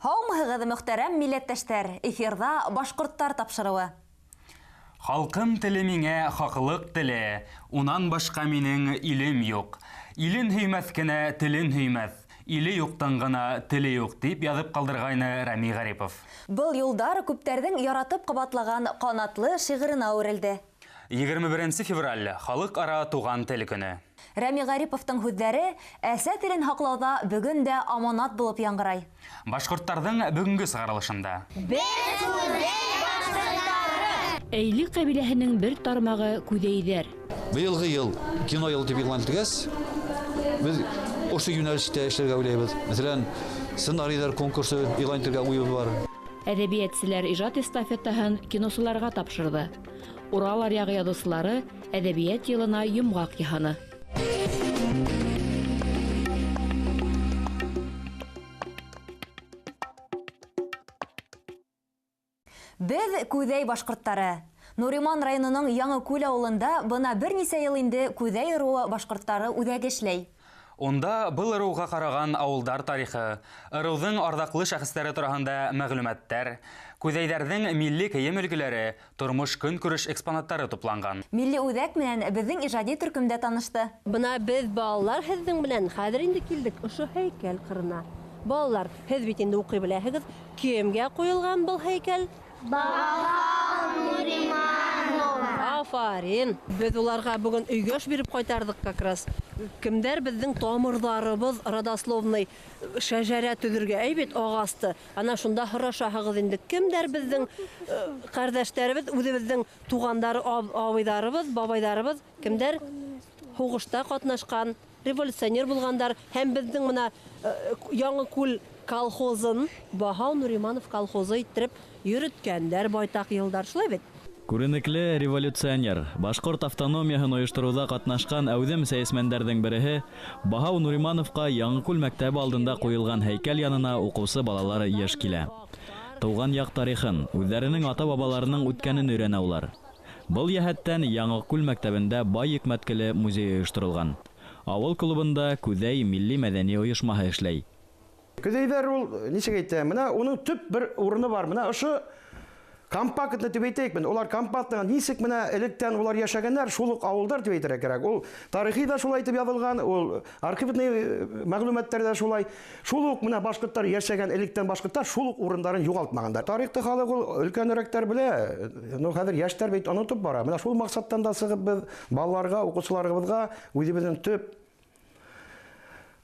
Һаумыһығыҙ, мөхтәрәм милләттәштәр! Эфирҙа башҡорттар тапшырыуы. Халҡым теле миңә хаҡлыҡ теле, унан башҡа минең илем юҡ. Илен һөймәҫ кенә телен һөймәҫ, иле юҡтан ғына теле юҡ, тип яҙып ҡалдырғайны Рәми Ғарипов. Был юлдар күптәрҙең яратып ҡабатлаған ҡанатлы шиғырына әүерелде. 21 февраль халыҡ-ара туған тел көнө. Рәми Ғариповтың һүҙҙәре әсә телен һаҡлауҙа бөгөн дә аманат булып яңғырай. Башҡорттарҙың бөгөнгө сығарылышында. Беҙ Күҙәй башҡорттары. Әйле ҡәбиләһенең бер тармағы Күҙәйҙәр. Быйылғы йыл кино йылы тип иғлан ителгәс, беҙ ошо йүнәлештә эшләргә уйлайбыҙ. Мәҫәлән, сценарийҙар конкурсы иғлан итергә уйыбыҙ бар. Әҙәбиәтселәр ижад эстафетаһын киносыларға тапшырҙы. Урал аръяғы яҙыусылары әҙәбиәт йылына йомғаҡ яһаны. Беҙ Күҙәй башҡорттары. Нуриман районының Яңы Күл ауылында бына бер нисә йыл инде Күҙәй ырыуы башҡорттары үҙәге эшләй. Унда был ырыуға ҡараған ауылдар тарихы, ырыуҙың арҙаҡлы шәхестәре тураһында мәғлүмәттәр, күҙәйҙәрҙең милли кейем өлгөләре, тормош көнкүреш экспонаттары тупланған. Милли үҙәк менән беҙҙең ижади төркөмдә танышты. Бына беҙ балалар һеҙҙең менән хәҙер инде килдек ошо һәйкәл ҡырына. Балалар, һеҙ бит инде уҡый беләһегеҙ, кемгә ҡуйылған был һәйкәл? Баһау Нуриманов. Афарин. Беҙ уларға бөгөн өйгә эш биреп ҡайтарҙыҡ как раз. Кемдәр беҙҙең тамырҙарыбыҙ родословный шәжәрә төҙөргә әй бит ағасты. Ана шунда һорашаһығыҙ инде, кемдәр беҙҙең ҡәрҙәштәребеҙ, үҙебеҙҙең туғандар, абыйҙарыбыҙ, бабайҙарыбыҙ, кемдәр һуғышта ҡатнашҡан, революционер булғандар һәм беҙҙең мына Яңы Күл колхозын Баһау Нуриманов колхозы иттереп йөрөткәндәр байтаҡ йылдар, шулай бит? Күренекле революционер, башҡорт автономияһын ойоштороуҙа ҡатнашҡан әүҙем сәйәсмәндәрҙең береһе Баһау Нуримановҡа Яңыкүл мәктәбе алдында ҡуйылған һәйкәл янына уҡыусы балалары йыш килә. Тыуған яҡ тарихын, үҙҙәренең ата-бабаларының үткәнен өйрәнә улар. Был йәһәттән Яңыкүл мәктәбендә бай йөкмәткеле музей ойошторолған. Ауыл клубында Күҙәй милли мәҙәни ойошмаһы эшләй. Күҙәйҙәр ул нисек әйтә, мына уның төп бер урыны бар. Мына ошо компактны тип әйтәйек, улар компактны нисек мына электән улар йәшәгәннәр, шул уҡ ауылдар тип әйтергә кәрәк. Ул тарихи да шулай итеп яҙылған, ул архивный мәғлүмәттәр ҙә шулай. Шул уҡ мына башҡорттар йәшәгән электән башҡорттар шул уҡ урындарын юғалтмағандар. Тарихты халыҡ ул өлкәнерәктәр белә, ну хәҙер йәштәр бит онотоп бара. Мына шул маҡсаттан да сығып беҙ балаларға, уҡыусыларыбыҙға үҙебеҙҙең төп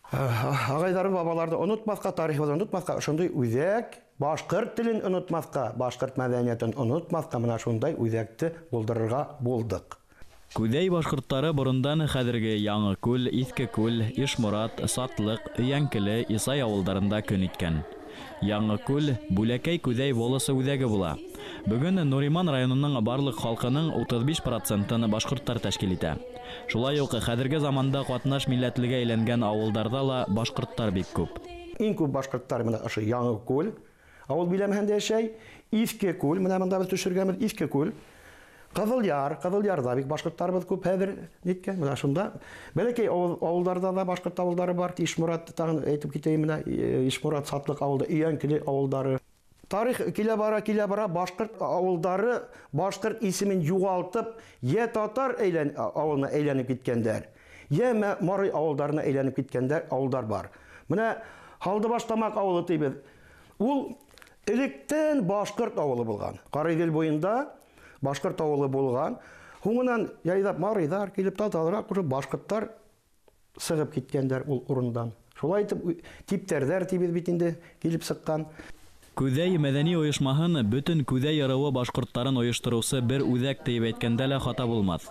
ағайҙары, бабаларҙы онотмаҫҡа, тарихыбыҙҙы онотмаҫҡа, ошондай үҙәк, башҡорт телен онотмаҫҡа, башҡорт мәҙәниәтен онотмаҫҡа, мына шундай үҙәкте булдырырға булдыҡ. Күҙәй башҡорттары борондан хәҙерге Яңы Күл, Иҫке Күл, Ишморат, Сатлыҡ, Өйәңкеле, Исай ауылдарында көн иткән. Яңы Күл Бүләкәй Күҙәй волосы үҙәге була. Бөгөн Нуриман районының барлыҡ халҡының 35%-ын башҡорттар тәшкил итә. Шулай уҡ хәҙерге заманда ҡатнаш милләтлегә әйләнгән ауылдарҙа ла башҡорттар бик күп. Иң күп башҡорттар мына ошо Яңы Күл ауыл биләмәһендә йәшәй, Иҫке Күл, мына бында беҙ төшөргәнбеҙ Иҫке Күл, Ҡыҙылъяр, Ҡыҙылъярҙа бик башҡорттарыбыҙ күп хәҙер ниткән, мына шунда бәләкәй ауылдарҙа ла башҡорт ауылдары бар. Ишморат тағын әйтеп китәйем, мына Ишморат, Сатлыҡ ауылы, Өйәңкеле ауылдары. Тарих килә бара, килә бара, башҡорт ауылдары башҡорт исемен юғалтып, йә татар ауылына әйләнеп киткәндәр, йә мари ауылдарына әйләнеп киткәндәр ауылдар бар. Мына Һалдыбаш Тамаҡ ауылы тибеҙ. Ул электән башҡорт ауылы булған. Ҡариҙел буйында башҡорт ауылы булған. Һуңынан яйлап марийҙар килеп таталарға ҡушып башҡорттар сығып киткәндәр ул урындан. Шулай итеп типтәрҙәр тибеҙ бит инде килеп сыҡҡан. Күҙәй мәҙәни ойошмаһын бөтөн Күҙәй ырыуы башҡорттарын ойоштороусы бер үҙәк тип әйткәндә лә хата булмаҫ.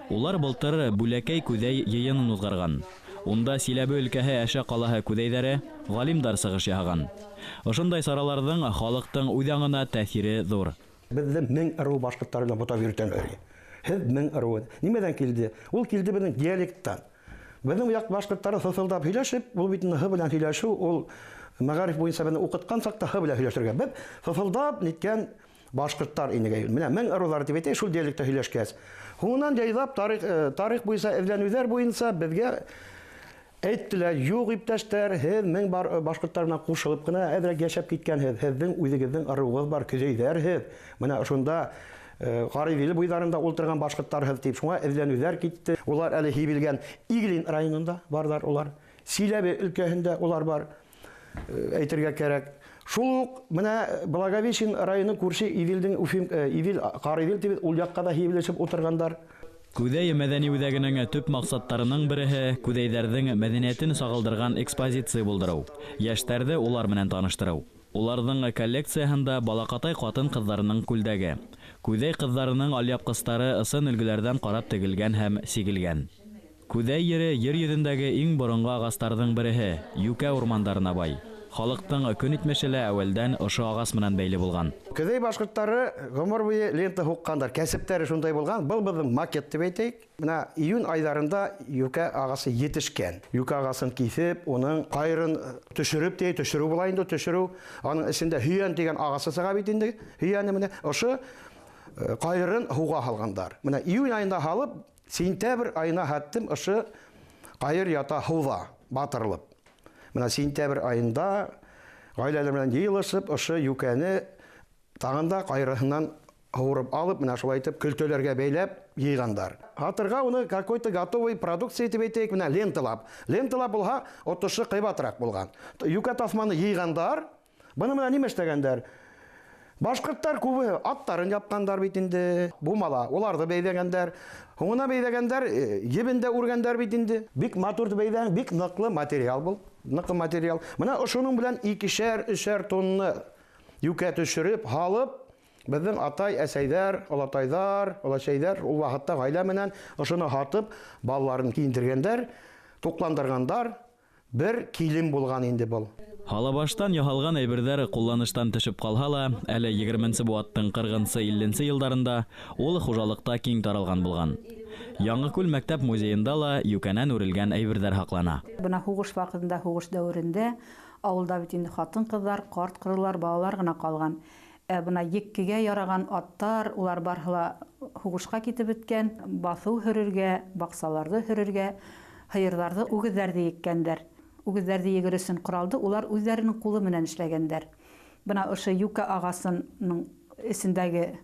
Улар былтыр Бүләкәй Күҙәй йыйынын уҙғарған. Унда Силәбе өлкәһе Әшә ҡалаһы күҙәйҙәре ғалимдар сығыш яһаған. Ошондай сараларҙың халыҡтың үҙ аңына тәьҫире ҙур. Беҙҙе мең ырыу башҡорттары менән бутап йөрөтәләр. Һеҙ мең ырыуы. Нимәҙән килде? Ул килде беҙҙең диалекттан. Беҙҙең яҡ башҡорттары ҫыҫылдап һөйләшеп, ул бит һы белән һөйләшеү, ул мәғариф буйынса беҙҙе уҡытҡан саҡта һы белән һөйләшергә. Беҙ ҫыҫылдап ниткән башҡорттар инегә. Менә мең ырыуҙары тип әйтәйек, шул диалектта һөйләшкәс. Һуңынан яйлап тарих буйынса эҙләнеүҙәр буйынса беҙгә Әйттеләр, юҡ, иптәштәр, һеҙ мең башҡорттар менән ҡушылып ҡына әҙерәк йәшәп киткәнһеҙ, һеҙҙең үҙегеҙҙең ырыуығыҙ бар, көҙәйҙәрһеҙ. Мына ошонда Ҡарыйҙил буйҙарында ултырған башҡорттарһыҙ тип, шуңа эҙләнеүҙәр китте. Улар әле һибелгән Иглин районында барҙар улар. Силәбе өлкәһендә улар бар, әйтергә кәрәк. Шул уҡ мына Благовещен районы күрше Иҙелдең Уфим, Иҙел, Ҡарыйҙил тип ул яҡҡа да һибелешеп ултырғандар. Күҙәй мәҙәни үҙәгенең төп маҡсаттарының береһе күҙәйҙәрҙең мәҙәниәтен сағылдырған экспозиция булдырыу, йәштәрҙе улар менән таныштырыу. Уларҙың коллекцияһында балаҡатай ҡатын-ҡыҙҙарының күлдәге, күҙәй ҡыҙҙарының алъяпҡыстары ысын өлгөләрҙән ҡарап тегелгән һәм сигелгән. Күҙәй ере ер йөҙөндәге иң боронғо ағастарҙың береһе, йүкә урмандарына бай. Халыҡтың көн итмеше лә әүәлдән ошо ағас менән бәйле булған. Күҙәй башҡорттары ғүмер буйы лента һуҡҡандар, кәсептәре шундай булған. Был беҙҙең макет тип әйтәйек. Мына июнь айҙарында йүкә ағасы етешкән. Йүкә ағасын киҫеп, уның ҡайырын төшөрөп тей, төшөрөү була инде, төшөрөү. Аның эсендә һөйән тигән ағасы сыға бит инде. Һөйәне менә ошо ҡайырын һыуға һалғандар. Мына июнь айында һалып, сентябрь айына хәттем ошо ҡайыр ята һыуҙа батырылып. Мына сентябрь айында ғаиләләр менән йыйылышып, ошо йүкәне тағын да ҡайырыһынан һурып алып, мына шулай итеп көлтәләргә бәйләп йыйғандар. Һатырға уны какой-то готовый продукция итеп әйтәйек, мына ленталап. Ленталап булһа, отошо ҡыйбатыраҡ булған. Йүкә таҫманы йыйғандар, быны мына нимә эшләгәндәр? Башҡорттар күбе аттарын япҡандар бит инде, бумала, уларҙы бәйләгәндәр. Һуңына бәйләгәндәр, ебен дә үргәндәр бит инде. Бик матур бәйләгән, бик ныҡлы материал был, ныҡлы материал. Мына ошоноң белән икешәр, өсәр тонна йүкә төшөрөп, һалып, беҙҙең атай, әсәйҙәр, олатайҙар, оләсәйҙәр ул ваҡытта ғаилә менән ошоно һатып, балаларын кейендергәндәр, туҡландырғандар. Бер килем булған инде был. Һалабаштан яһалған әйберҙәр ҡулланыштан төшөп ҡалһа ла, әле 20-нсе быуаттың 40-50-нсе йылдарында ул хужалыҡта киң таралған булған. Яңыкүл мәктәп музейында ла йүкәнән үрелгән әйберҙәр һаҡлана. Бына һуғыш ваҡытында, һуғыш дәүерендә ауылда бит инде ҡатын-ҡыҙҙар, ҡарт-ҡоролар, балалар ғына ҡалған. Ә бына еккегә яраған аттар, улар барыһы ла һуғышҡа китеп бөткән, баҫыу һөрөргә, баҡсаларҙы һөрөргә, һыйырҙарҙы, үгеҙҙәрҙе еккәндәр. Үгеҙҙәрҙе егер өсөн ҡоралды улар үҙҙәренең ҡулы менән эшләгәндәр. Бына ошо йүкә ағасының эсендәге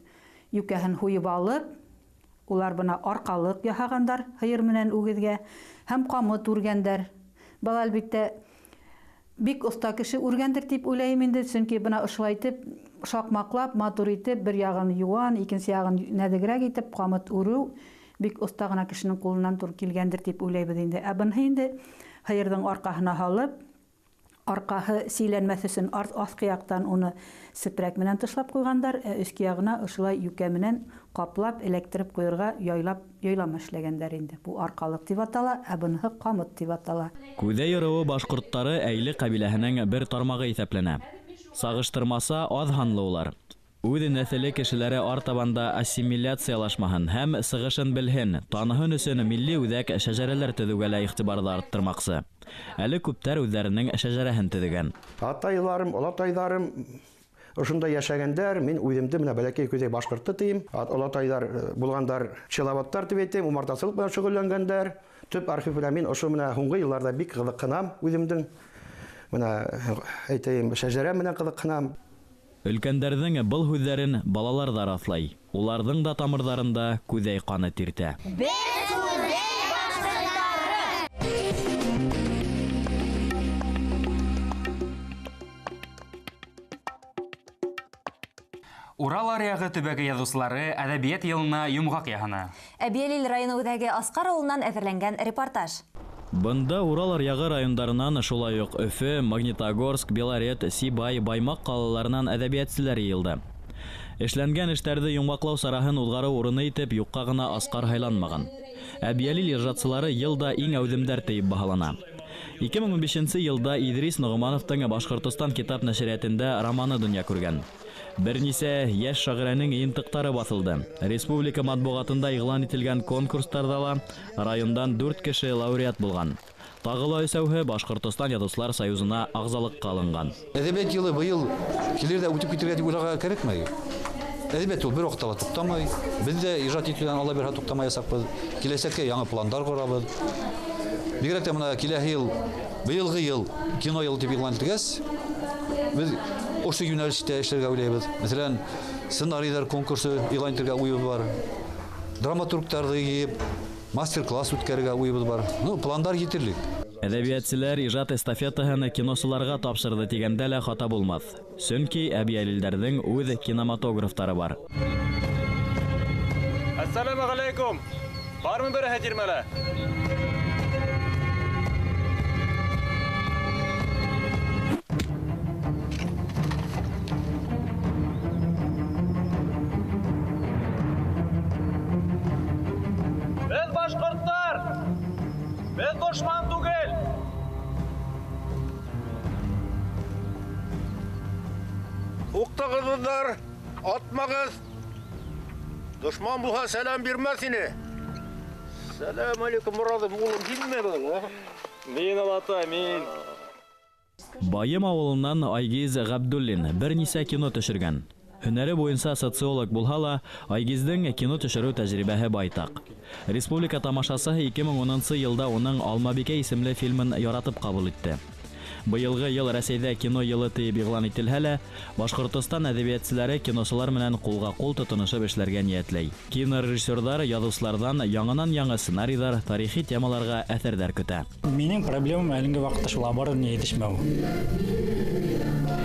йүкәһен һуйып алып, улар бына арҡалыҡ яһағандар һыйыр менән үгеҙгә һәм ҡамыт үргәндәр. Был әлбиттә бик оҫта кеше үргәндер тип уйлайым инде, сөнки бына ошолай итеп шаҡмаҡлап, матур итеп, бер яғын юан, икенсе яғын нәҙегерәк итеп ҡамыт үреү бик оҫта ғына кешенең ҡулынан тур килгәндер тип уйлайбыҙ инде. Ә быныһы инде һыйырҙың арҡаһына һалып, арҡаһы силәнмәҫ өсөн аҫҡы яҡтан уны сепрәк менән тышлап ҡуйғандар, ә өҫкө яғына ошолай йүкә менән ҡаплап, эләктереп ҡуйырға яйлап, яйлама эшләгәндәр инде. Бу арҡалыҡ тип атала, ә быныһы ҡамыт тип атала. Күҙәй ырыуы башҡорттары Әйле ҡәбиләһенең бер тармағы иҫәпләнә. Сағыштырмаса аҙ һанлы улар. Үҙ нәҫеле кешеләре артабанда ассимиляциялашмаһын һәм сығышын белһен, таныһын өсөн милли үҙәк шәжәрәләр төҙөүгә лә иғтибарҙы арттырмаҡсы. Әле күптәр үҙҙәренең шәжәрәһен төҙөгән. Атайларым, олатайҙарым ошонда йәшәгәндәр, мин үҙемде менә бәләкәй күҙәй башҡорто тием. Олатайҙар булғандар пчеловодтар тип әйтәйем, умартасылыҡ менән шөғөлләнгәндәр. Төп архив белән мин ошо менә һуңғы йылларҙа бик ҡыҙыҡһынам үҙемдең. Менә әйтәйем, шәжәрә менән ҡыҙыҡһынам. Өлкәндәрҙең был һүҙҙәрен балалар ҙа раҫлай. Уларҙың да тамырҙарында күҙәй ҡаны тиртә. Беҙ күҙәй башҡорттары! Урал аръяғы төбәге яҙыусылары әҙәбиәт йылына йомғаҡ яһаны. Әбйәлил районы үҙәге Асҡар ауылынан әҙерләнгән репортаж. Бында Урал аръяғы райондарынан шулай уҡ Өфө, Магнитогорск, Белорет, Сибай, Баймаҡ ҡалаларынан әҙәбиәтселәр йыйылды. Эшләнгән эштәрҙе йомғаҡлау сараһын уҙғарыу урыны итеп юҡҡа ғына Асҡар һайланмаған. Әбйәлил ижадсылары йылда иң әүҙемдәр тиеп баһалана. 2015 йылда Идрис Ноғмановтың Башҡортостан китап нәшриәтендә романы донъя күргән. Бер нисә йәш шағирәнең йыйынтыҡтары баҫылды. Республика матбуғатында иғлан ителгән конкурстарҙа ла райондан 4 кеше лауреат булған. Тағы ла өсәүһе Башҡортостан Яҙыусылар союзына ағзалыҡҡа алынған. Әҙәбиәт йылы быйыл килер ҙә үтеп китергә тип уйларға кәрәкмәй. Әҙәбиәт ул бер ваҡытта ла туҡтамай. Беҙ ҙә ижад итеүҙән Алла бирһә туҡтамаясаҡбыҙ. Киләсәккә яңы пландар ҡорабыҙ. Бигерәк тә мына киләһе йыл, быйылғы йыл кино йылы тип иғлан ителгәс, беҙ ошо йүнәлештә эшләргә уйлайбыҙ. Мәҫәлән, сценарийҙар конкурсы иғлан итергә уйыбыҙ бар. Драматургтарҙы йыйып, мастер-класс үткәрергә уйыбыҙ бар. Ну, пландар етерлек. Әҙәбиәтселәр ижад эстафетаһын киносыларға тапшырҙы тигәндә лә хата булмаҫ. Сөнки әбйәлилдәрҙең үҙ кинематографтары бар. Ассаламу алейкум. Бармы береһе тирмәлә? Беҙ башҡорттар! Беҙ дошман түгел! Туҡтағыҙҙар, атмағыҙ! Дошман булһа сәләм бирмәҫ ине. Сәләм алейкум, Морадым, улым, һинме был? Мин, олатай, мин. Байым ауылынан Айгиз Ғабдуллин бер нисә кино төшөргән. Һөнәре буйынса социолог булһа ла, Айгиздең кино төшөрөү тәжрибәһе байтаҡ. Республика тамашасыһы 2010 йылда уның Алмабикә исемле фильмын яратып ҡабул итте. Быйылғы йыл Рәсәйҙә кино йылы тиеп иғлан ителһә лә, Башҡортостан әҙәбиәтселәре киносылар менән ҡулға ҡул тотоношоп эшләргә ниәтләй. Кинорежиссерҙар яҙыусыларҙан яңынан-яңы сценарийҙар, тарихи темаларға әҫәрҙәр көтә. Минең проблемам әлеңге ваҡытта шул оборудование етешмәү.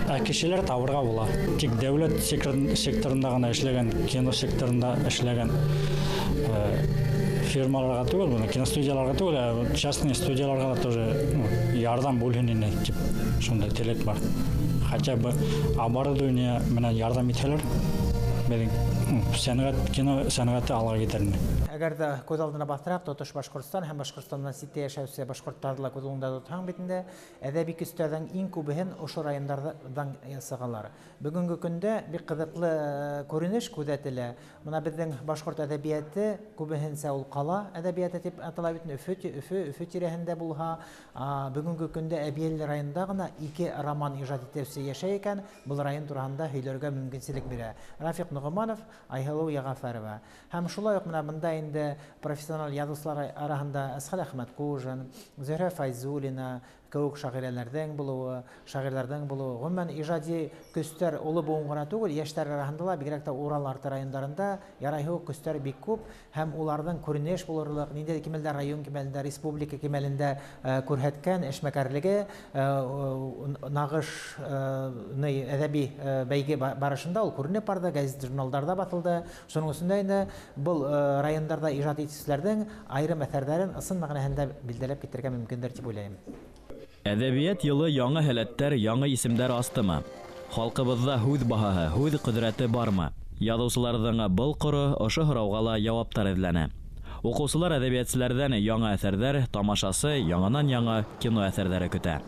Ә кешеләр табырға була. Тик дәүләт секторында ғына эшләгән, кино секторында эшләгән фирмаларға түгел, бына киностудияларға түгел, ә частный студияларға да тоже, ну, ярҙам бүлһен ине тип шундай теләк бар. Хотя бы оборудование менән ярҙам итһәләр, беҙҙең сәнғәт, кино сәнғәте алға китер ине. Әгәр ҙә күҙ алдына баҫтыраҡ, тотош Башҡортостан һәм Башҡортостандан ситтә йәшәүсе башҡорттарҙы ла күҙ уңында тотһаң бит инде, әҙәби көстәрҙең иң күбеһен ошо райондарҙан сығалар. Бөгөнгө көндә бик ҡыҙыҡлы күренеш күҙәтелә. Бына беҙҙең башҡорт әҙәбиәте күбеһенсә ул ҡала әҙәбиәте тип атала бит, Өфө тирәһендә булһа, бөгөнгө көндә Әбйәлил районында ғына 2 роман ижад итеүсе йәшәй икән, был район тураһында һөйләргә мөмкинселек бирә. Рафиҡ Ноғоманов, Айһылыу Яғафәрова. Һәм шулай уҡ бына бында инде профессионал яҙыусылар араһында Әсхәл Әхмәтҡужин, Зөһрә Фәйзуллина кеүек шағирәләрҙең булыуы, шағирҙарҙың булыуы, ғөмүмән ижади көстәр оло быуын ғына түгел, йәштәр араһында ла, бигерәк тә Урал арты райондарында ярайһы уҡ көстәр бик күп, һәм уларҙың күренеш булырлыҡ, ниндәй кимәлдә район кимәлендә, республика кимәлендә күрһәткән эшмәкәрлеге нағыш әҙәби бәйге барышында ул күренеп барҙы, гәзит журналдарҙа баҫылды. Шуның өсөн дә инде был райондарҙа ижад итеүселәрҙең айырым әҫәрҙәрен ысын мәғәнәһендә билдәләп китергә мөмкиндер тип уйлайым. Әҙәбиәт йылы яңы һәләттәр, яңы исемдәр астымы? Халҡыбыҙҙа һүҙ баһаһы, һүҙ ҡөҙрәте бармы? Яҙыусыларҙың был ҡоро ошо һорауға ла яуаптар эҙләнә. Уҡыусылар әҙәбиәтселәрҙән яңы әҫәрҙәр, тамашасы яңынан-яңы кино әҫәрҙәре көтә.